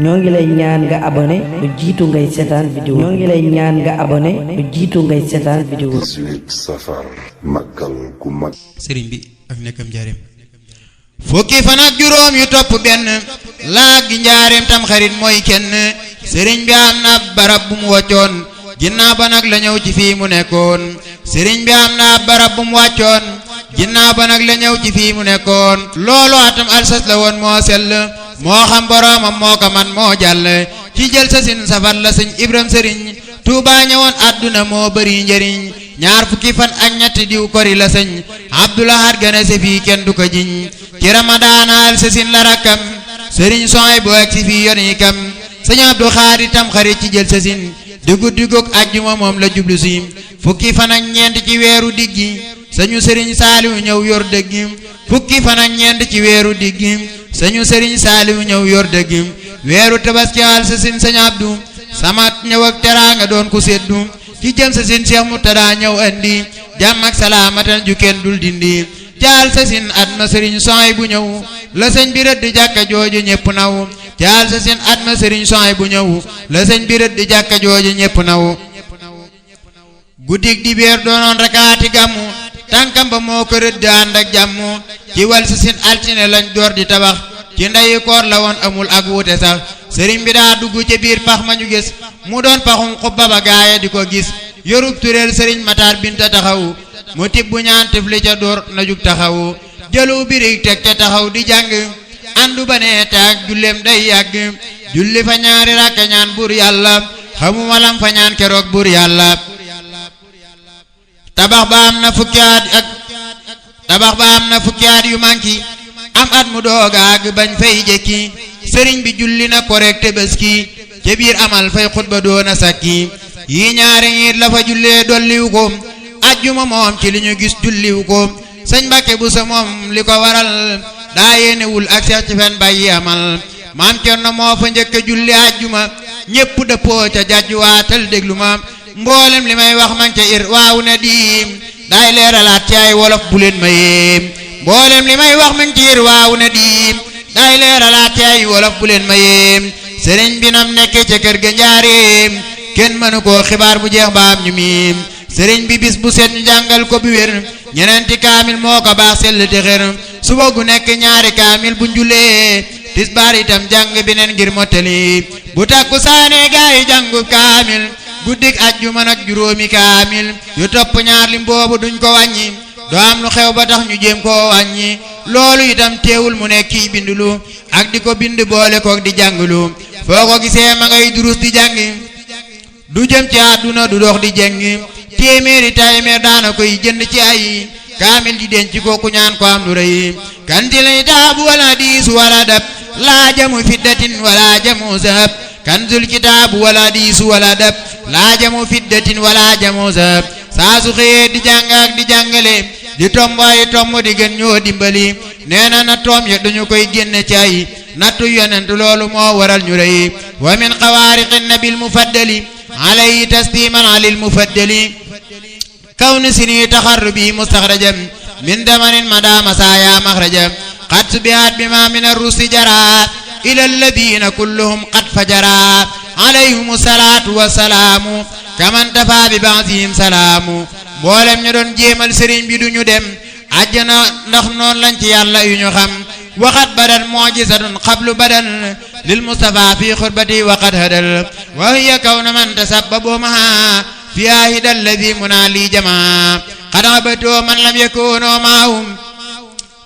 ñoo ngi lay ñaan nga abonné lu jiitu ngay seetaan vidéo ñoo ngi lay ñaan nga abonné lu jiitu ngay seetaan vidéo 18 safar màggal gu mag sëriñ bi ak nekkam njaareem fukki fan ak juróom yu topp benn laag gi njaareem tam xarit mooy kenn sëriñ bi am na barab bu mu wàccoon ginnaaw ba nag la ñëw ci fii mu nekkoon sëriñ bi am na barab bu mu wàccoon ginnaaw ba nag la ñëw ci fii mu nekkoon loolu atam alsas la woon moo sell moo xam boroomam moo ko man moo jàll ci jël sa sin safar la sëñ Ibram sëriñ Tuubaa ñëwoon àdduna moo bëri njëriñ ñaar fukki fan ak ñetti diw kori la sëñ Abdulahad gane si fii kenn du ko jiñ ci ramadaana alsasin la rakkam sëriñ sooy bu ak si fii yoni kam sëñ Abdu Xaadir tam xarit ci jël sa sin di guddi goog àjjuma moom la jublu si fukki fan ak ñeent ci weeru diggi sañu sëriñ Saaliw ñëw yor dëggi fukki fan ak ñeent ci weeru diggi sañu sëriñ Saaliw ñëw yor dëggi weeru tabaski alsasin sëñ Abdu samat ñëw ak teraanga doon ku seddu ci jëm sa sin Cheikh Murtada ñëw andi jàmm ak salaamatan ju kenn dul dindi jaal sa sin at ma sëriñ sooy bu ñëw la sëñ bi rëdd jàkka jooju ñépp naw jaal sa sin at ma sëriñ sooy bu ñëw la sëñ bi rëdd jàkka jooju ñépp naw guddig di beer doonoon rakaati gàmmu tànkam ba moo ko rëdd ànd ak jàmm ci wal sa sin altine lañ door di tabax ci ndeyi koor la woon amul ak wuute sax sëriñ bi daa dugg ca biir pax ma ñu gis mu doon paxum xubba ba gaaya di ko gis yorub tureel sëriñ Matar Binta taxaw mu tibbu ñaan tifli ca door na jug taxaw jëlu birig teg ca taxaw di jàng andu ba nee taag julleem day yàgg julli fa ñaari rakka ñaan buur yàlla xamuma lam fa ñaan keroog buur yàlla tabax ba am na fukki at yu manki am at mu dooga àgg bañ fay jekki sëriñ bi julli na korek Tabaski ca biir amal fay xutba doona sakki yi ñaari nit la fa jullee dolliw ko ajjuma moom ci li ñu gis julliw ko sëñ Mbàkke bu sa moom li ko waral daa yéenewul ak seex ci fen bàyyi amal maam Cerno moo fa njëkk a julli ajjuma ñépp dëppoo ca jajjuwaatal déglu ma mboolem li may wax man ca ir waaw ne diim daay leeralaat ci ay wolof bu leen ma yéem mboolem li may wax man ci ir waaw ne diim daay leeralaat ci ay wolof bu leen ma yéem sëriñ bi nam nekke ca kër ga njaareem kenn mënu koo xibaar bu jeex baam ñu miim sëriñ bi bis bu set ñu jàngal ko bi wér ñeneenti kaamil moo ko baax sell te xër suba gu nekk ñaari kaamil bu njulee tisbaar itam jàng beneen ngir mottali bu takku saane gaay jàngu kaamil guddik ajjuma nag juróomi kaamil yu topp ñaar lim boobu duñ ko wàññi doo am lu xew ba tax ñu jéem koo wàññi loolu itam teewul mu nekk kii bindulu ak di ko bind boole kook di jànglu foo ko gisee ma ngay durus di jàngi du jëm ci àdduna du dox di jàngi téeméeri daana koy jënd ci ay kaamil di denc ko ku ñaan ko am lu rëy kanti lay taabu wala diisu wala dab laa jamu fiddatin wala jamu zahab kanzul kitaabu wala diisu wala dab laa jamu fiddatin wala jamu zahab saa su xëyee di jàng ak di jàngale di tomb ay tomb di gën ñoo dimbali nee na na toom ya duñu koy génne ci ay nattu yonent loolu moo waral ñu rëy wa min xawaariqin nabil mufaddali alayhi tasliman alil mufaddali kawni sini taxarrubi mustaxrajam min damanin madama saaya maxrajam qad subihat bima min arrusi jara ila alladina kulluhum qad fajara alayhim salaatu wasalaamu kaman tafa bi baasihim salaamu mboolem ñu doon jéemal sëriñ bi duñu dem àjjana ndax noon lañ ci yàlla yu ñu xam waxat badan mujizatun qablu badan lil mustafa fi xurbati waqad hadal wa hiya kawna man tasabbabu maha fi ahida alladi munali jamaa qad abatu man lam yakunu maahum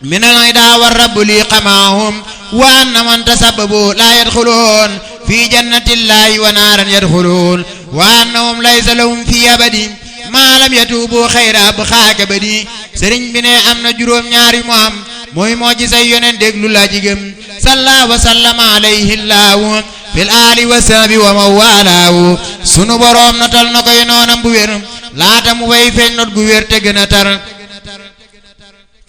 min al-ida war rabbu li qamaahum wa anna man tasabbabu la yadxuluun fi jannatillahi wa naaran yadxuluun wa annahum laysa lahum fi abadi ma lam yatuubu xayra abxaaka badi sëriñ bi ne am na juróom ñaari mu am mooy moo ci say yoneen déglu laa jigëm salla wa sallama alayhi llaahu fil aali wa sahbi wa mawalaahu sunu boroom notal na koy noonam bu wér laata mu fay feeñ not gu wér te gën a tar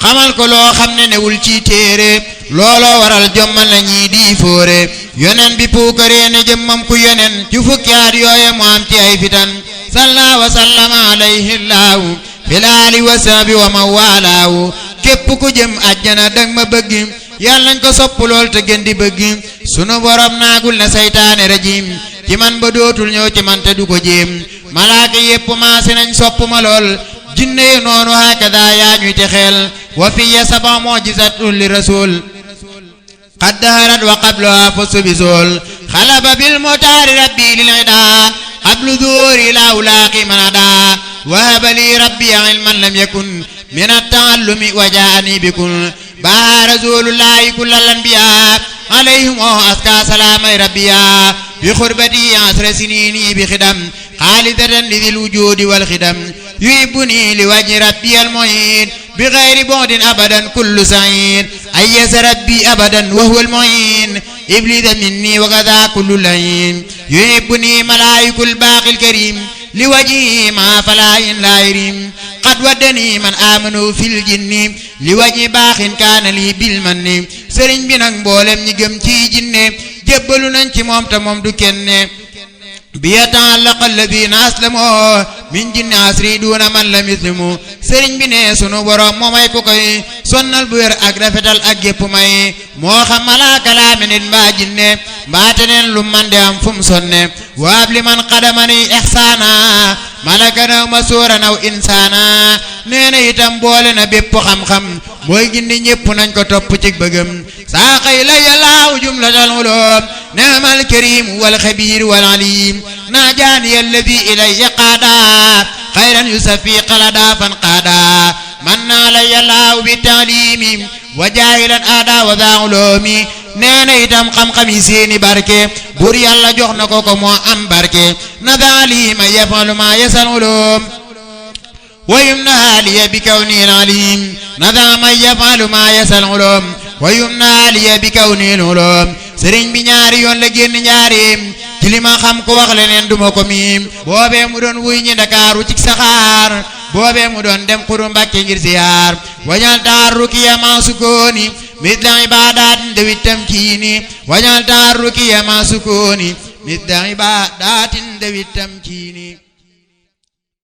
xamal ko loo xam ne newul ci téere looloo waral jommal na ñii di fóore yonen bi puukaree ne jëmmam ku yonen ci fukki at yooye mu am ci ay fitan salla wa sallama alayhi llaahu fil aali wa sahbi wa mawalaahu képp ku jëm àjjana dang ma bëgg yàlla nañ ko sopp lool te gën di bëgg sunu borom naagul na saytaane rajim ci man ba dootul ñëw ci man te du ko jéem malaaka yépp maase nañ sopp ma lool jinne yi noonu hakada yaa ñuy te xel wa fiya saba mujizatun li rasul qad daharat wa qablaha fa subisul xalaba bil mutaari rabbi lil ida qablu dhuuri la ulaaqi man ada wahaba li rabbi ilman lam yakun min at-ta'allumi wa jaani bikun baa rasulullahi kullal anbiya alayhim aska salaamay rabbiya bi xurbati asra sinini bi xidam xaalidatan li dil wujudi wal xidam yuhibbuni li wajhi rabbi al mu'in bi ghayri bu'din abadan kullu sa'id ayyasa rabbi abadan wa huwa al mu'in iblida minni wa kadha kullu layin yuhibbuni malaikul baqil karim li wajhi ma falahin la yarim qad waddani man amanu fil jinni li wajhi baaxin kaana li bil manni sëriñ bi nag mboolem ñi gëm ci jinne jébbalu nañ ci moom te moom du kenne bi yata'allaqa alladhina aslamu min jinni asri duna man lam yuslimu sëriñ bi ne sunu borom moo may ku koy sonnal bu wér ak rafetal ak gépp may moo xam malaaka laa mi nit mbaa jinne mbaate neen lu man de am fu mu sonne waab li man qadamani ihsaana malaka naw masuura naw insaana nee na itam boole na bépp xam-xam mooy gindi ñépp nañ ko topp ci bëggam saa xëy la yàllaaw jumlatal ulum ni'mal karim wal xabir wal alim naajaani alladi ilayya qaada xayran yusafi qalada fan qaada man naa la yàllaaw bi taalimi wa jaahilan aada wa daa ulumi nee na itam xam-xam yi seeni barke buur yàlla jox na ko ko moo am barke nadaali ma yafalu ma yasal ulum wa yumna liya bi kawni alim nada ma yafalu ma yasal ulum wa yumna liya bi kawni ulum sëriñ bi ñaari yoon la génn njaareem ci li ma xam ko wax leneen duma ko miim boobee mu doon wuy ñi Ndakaaru ci saxaar boobee mu doon dem Xuru Mbàkke ngir ziyaar wañal taarrukiya ma sukooni misla ibadatin dawit tamkiini wañal taarrukiya ma sukooni misla ibadatin dawit tamkiini